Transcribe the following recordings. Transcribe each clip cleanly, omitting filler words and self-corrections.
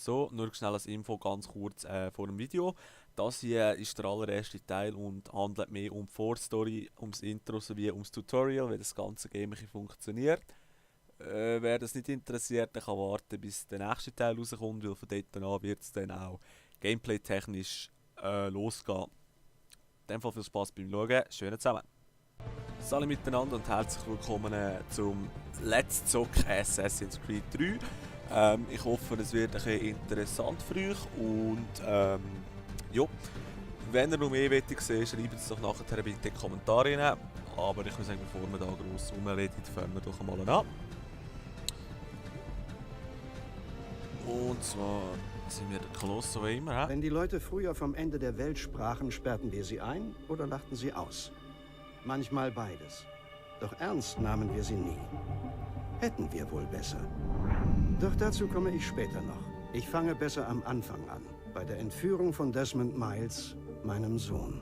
So, nur schnell als Info ganz kurz vor dem Video. Das hier ist der allererste Teil und handelt mehr um die Vorstory, ums Intro sowie ums Tutorial, wie das ganze Game funktioniert. Wer das nicht interessiert, der kann warten, bis der nächste Teil rauskommt, weil von dort an wird es dann auch gameplay-technisch losgehen. In dem Fall viel Spaß beim Schauen, schön zusammen. Hallo miteinander und herzlich willkommen zum Let's Zock Assassin's Creed 3. Ich hoffe, es wird ein bisschen interessant für euch und ja, wenn ihr noch mehr wollt sehen, schreibt es doch nachher bitte in die Kommentare rein. Aber ich würde sagen, bevor wir da gross rumreden, fangen wir doch einmal an. Und zwar sind wir der Koloss wie immer. He? Wenn die Leute früher vom Ende der Welt sprachen, sperrten wir sie ein oder lachten sie aus. Manchmal beides. Doch ernst nahmen wir sie nie. Hätten wir wohl besser. Doch dazu komme ich später noch. Ich fange besser am Anfang an. Bei der Entführung von Desmond Miles, meinem Sohn.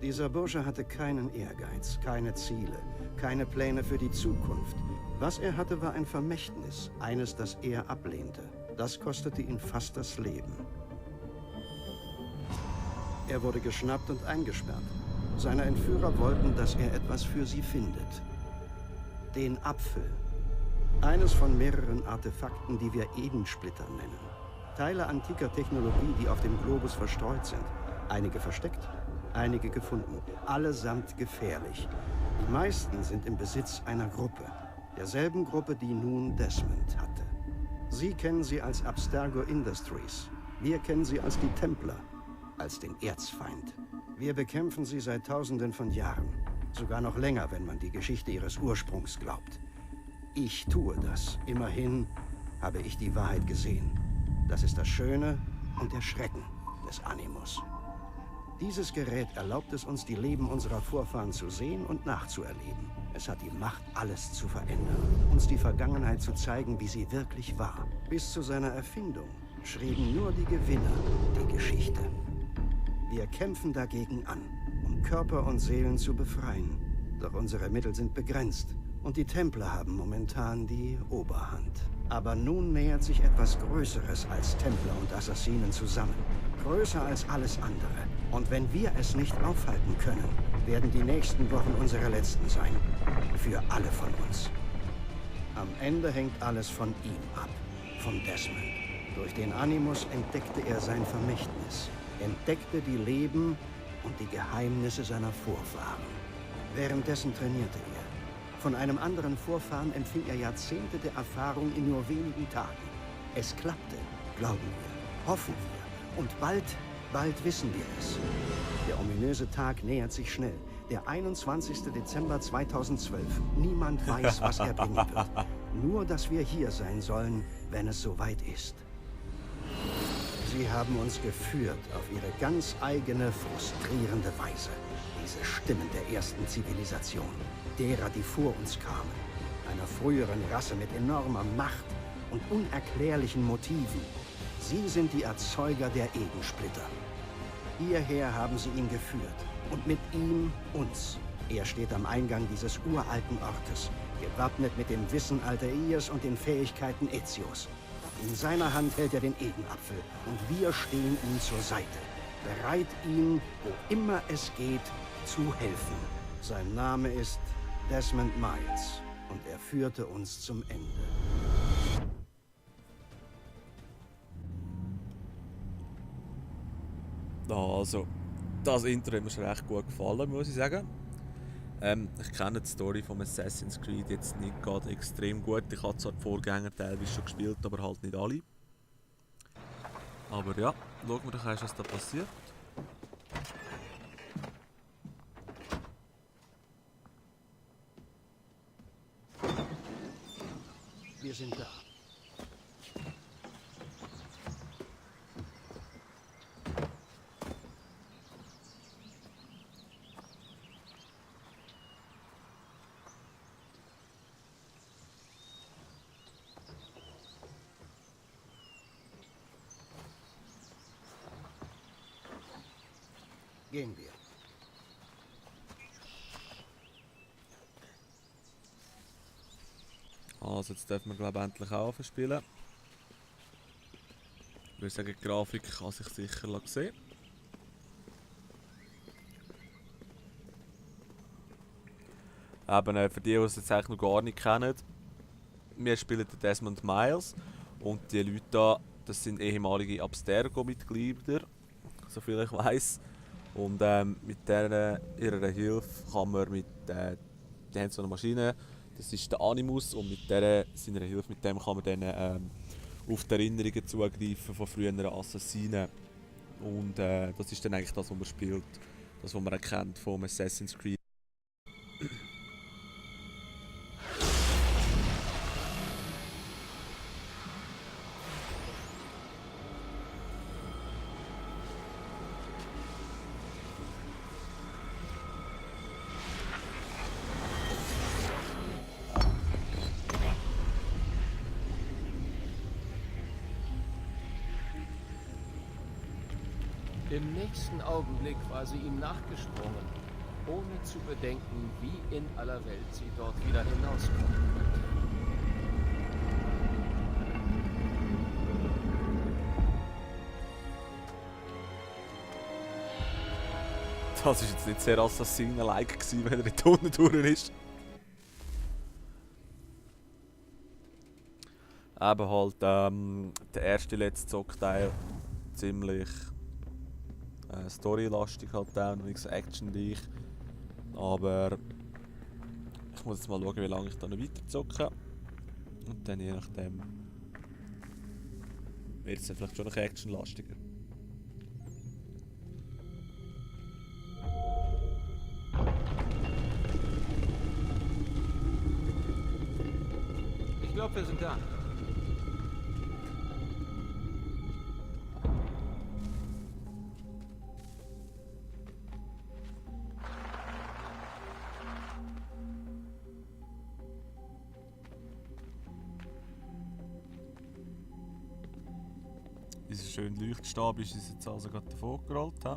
Dieser Bursche hatte keinen Ehrgeiz, keine Ziele, keine Pläne für die Zukunft. Was er hatte, war ein Vermächtnis, eines, das er ablehnte. Das kostete ihn fast das Leben. Er wurde geschnappt und eingesperrt. Seine Entführer wollten, dass er etwas für sie findet. Den Apfel. Eines von mehreren Artefakten, die wir Edensplitter nennen. Teile antiker Technologie, die auf dem Globus verstreut sind. Einige versteckt, einige gefunden. Allesamt gefährlich. Die meisten sind im Besitz einer Gruppe. Derselben Gruppe, die nun Desmond hatte. Sie kennen sie als Abstergo Industries. Wir kennen sie als die Templer, als den Erzfeind. Wir bekämpfen sie seit Tausenden von Jahren. Sogar noch länger, wenn man die Geschichte ihres Ursprungs glaubt. Ich tue das. Immerhin habe ich die Wahrheit gesehen. Das ist das Schöne und der Schrecken des Animus. Dieses Gerät erlaubt es uns, die Leben unserer Vorfahren zu sehen und nachzuerleben. Es hat die Macht, alles zu verändern. Uns die Vergangenheit zu zeigen, wie sie wirklich war. Bis zu seiner Erfindung schrieben nur die Gewinner die Geschichte. Wir kämpfen dagegen an, um Körper und Seelen zu befreien. Doch unsere Mittel sind begrenzt. Und die Templer haben momentan die Oberhand. Aber nun nähert sich etwas Größeres als Templer und Assassinen zusammen. Größer als alles andere. Und wenn wir es nicht aufhalten können, werden die nächsten Wochen unsere letzten sein. Für alle von uns. Am Ende hängt alles von ihm ab. Von Desmond. Durch den Animus entdeckte er sein Vermächtnis. Entdeckte die Leben und die Geheimnisse seiner Vorfahren. Währenddessen trainierte er. Von einem anderen Vorfahren empfing er Jahrzehnte der Erfahrung in nur wenigen Tagen. Es klappte, glauben wir, hoffen wir. Und bald wissen wir es. Der ominöse Tag nähert sich schnell. Der 21. Dezember 2012. Niemand weiß, was er bringen wird. Nur, dass wir hier sein sollen, wenn es soweit ist. Sie haben uns geführt auf ihre ganz eigene, frustrierende Weise. Diese Stimmen der ersten Zivilisation. Derer, die vor uns kamen. Einer früheren Rasse mit enormer Macht und unerklärlichen Motiven. Sie sind die Erzeuger der Edensplitter. Hierher haben sie ihn geführt. Und mit ihm uns. Er steht am Eingang dieses uralten Ortes. Gewappnet mit dem Wissen Altairs und den Fähigkeiten Ezios. In seiner Hand hält er den Edenapfel. Und wir stehen ihm zur Seite. Bereit, ihm, wo immer es geht, zu helfen. Sein Name ist Desmond Miles. Und er führte uns zum Ende. Also, das Intro hat mir schon recht gut gefallen, muss ich sagen. Ich kenne die Story von Assassin's Creed jetzt nicht gerade extrem gut. Ich habe zwar die Vorgänger teilweise schon gespielt, aber halt nicht alle. Aber ja, schauen wir doch erst, was da passiert. Wir sind da. Gehen wir. Also jetzt dürfen wir glaube ich endlich auch spielen. würde sagen, die Grafik kann sich sicher sehen. Eben, für die, die es jetzt eigentlich noch gar nicht kennen, wir spielen den Desmond Miles und die Leute da, das sind ehemalige Abstergo-Mitglieder, soviel ich weiss. Und mit ihrer Hilfe kann man die haben so eine Maschine, das ist der Animus, und mit seiner Hilfe mit dem kann man dann auf die Erinnerungen zugreifen von früheren Assassinen. Und das ist dann eigentlich das, was man spielt, das, was man erkennt vom Assassin's Creed. Im nächsten Augenblick war sie ihm nachgesprungen, ohne zu bedenken, wie in aller Welt sie dort wieder hinauskommen könnte. Das war jetzt nicht sehr Assassinen-like, wenn er in die Tunnel durch ist. Eben halt der erste letzte Zockteil ziemlich storylastig halt auch, noch nicht so actionreich. Aber ich muss jetzt mal schauen, wie lange ich da noch weiter zocke. Und dann je nachdem wird es dann vielleicht schon noch actionlastiger. Ich glaube, wir sind da. Dieser schöne Leuchtstab ist uns jetzt also gerade davon gerollt. He?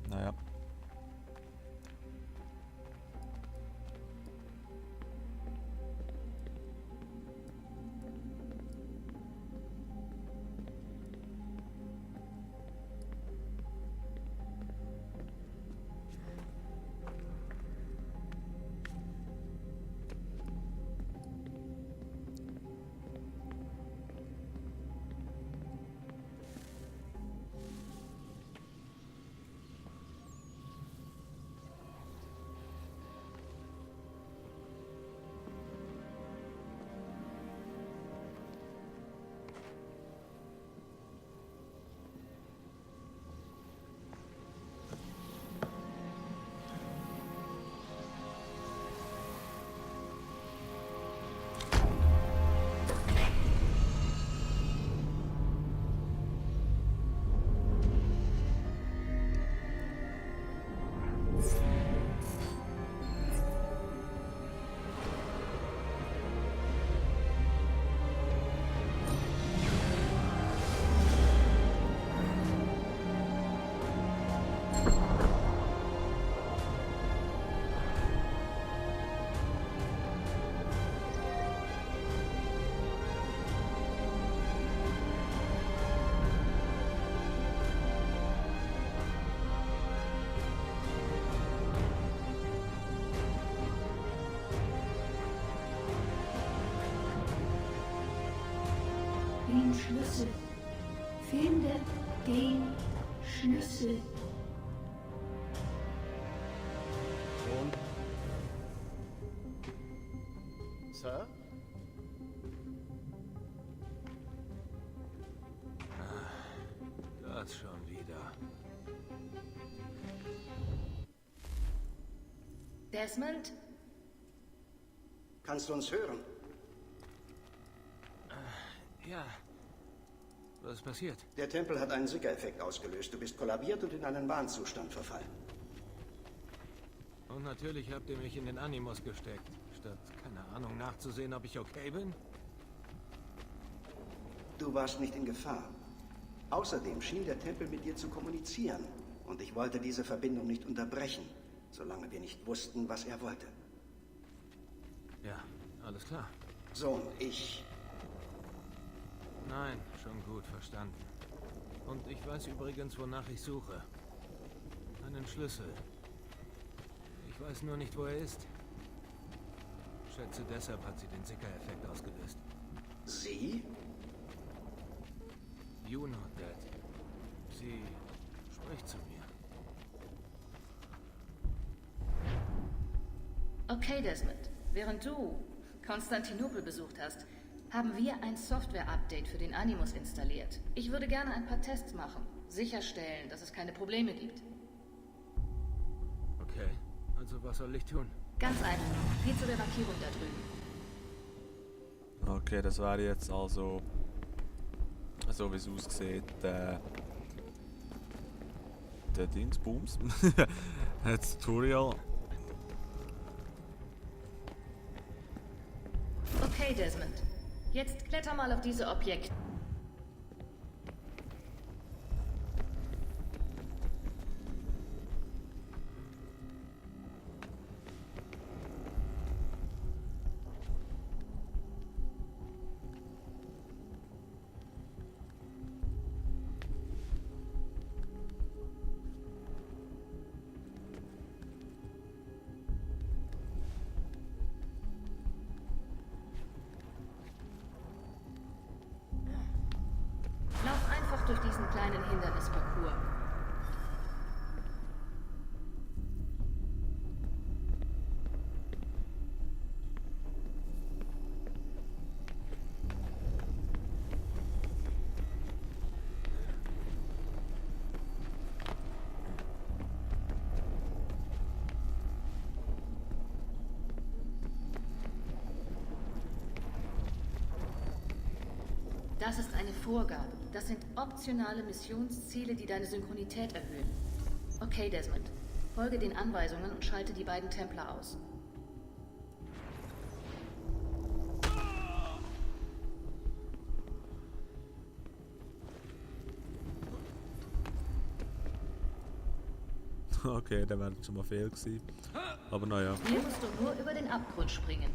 Naja. Den Schlüssel. Finde den Schlüssel. Und? Sir? Das schon wieder. Desmond? Kannst du uns hören? Ja. Was ist passiert? Der Tempel hat einen Sicker-Effekt ausgelöst. Du bist kollabiert und in einen Wahnzustand verfallen. Und natürlich habt ihr mich in den Animus gesteckt, statt, keine Ahnung, nachzusehen, ob ich okay bin. Du warst nicht in Gefahr. Außerdem schien der Tempel mit dir zu kommunizieren. Und ich wollte diese Verbindung nicht unterbrechen, solange wir nicht wussten, was er wollte. Ja, alles klar. Sohn, ich... Nein, Nein, schon gut, verstanden. Und ich weiß übrigens, wonach ich suche. Einen Schlüssel. Ich weiß nur nicht, wo er ist. Schätze, deshalb hat sie den Sicker-Effekt ausgelöst. Sie? Juno, Dad. Sie spricht zu mir. Okay, Desmond. Während du Konstantinopel besucht hast, haben wir ein Software-Update für den Animus installiert. Ich würde gerne ein paar Tests machen. Sicherstellen, dass es keine Probleme gibt. Okay, also was soll ich tun? Ganz einfach. Geh zu der Markierung da drüben. Okay, das wäre jetzt also, so wie es aussieht, der Dingsbums. Das Tutorial. Okay, Desmond. Jetzt kletter mal auf diese Objekte. Lauf einfach durch diesen kleinen Hindernisparcours. Das ist eine Vorgabe. Das sind optionale Missionsziele, die deine Synchronität erhöhen. Okay, Desmond. Folge den Anweisungen und schalte die beiden Templer aus. Okay, der wäre schon mal fehl gewesen. Aber naja. Hier musst du nur über den Abgrund springen.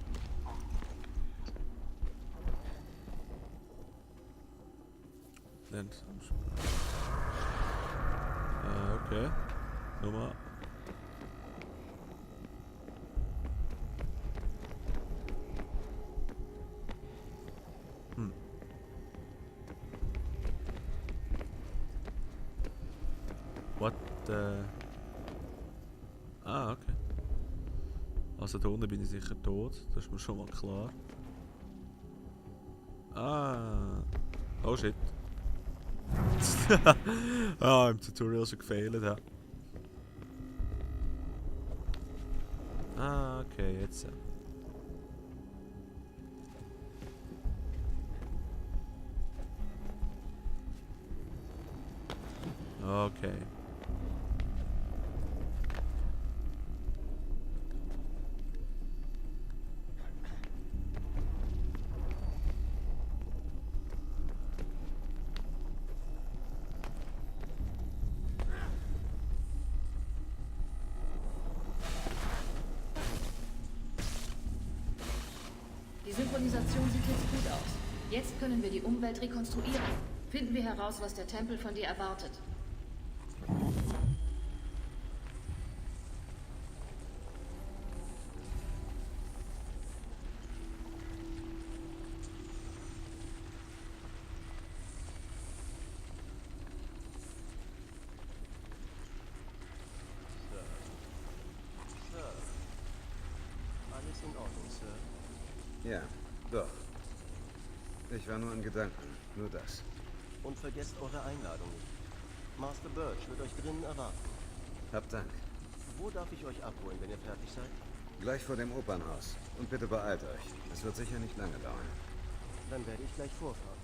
Okay. Nummer. What the... Ah, okay. Also da unten bin ich sicher tot. Das ist mir schon mal klar. Ah. Oh shit. Ah, im Tutorial schon gefailt, ja. Ah, okay, jetzt. Okay. Die Synchronisation sieht jetzt gut aus. Jetzt können wir die Umwelt rekonstruieren. Finden wir heraus, was der Tempel von dir erwartet. Alles in Ordnung, Sir. Ja, doch. Ich war nur in Gedanken, nur das. Und vergesst eure Einladung nicht. Master Birch wird euch drinnen erwarten. Hab Dank. Wo darf ich euch abholen, wenn ihr fertig seid? Gleich vor dem Opernhaus. Und bitte beeilt euch. Es wird sicher nicht lange dauern. Dann werde ich gleich vorfahren.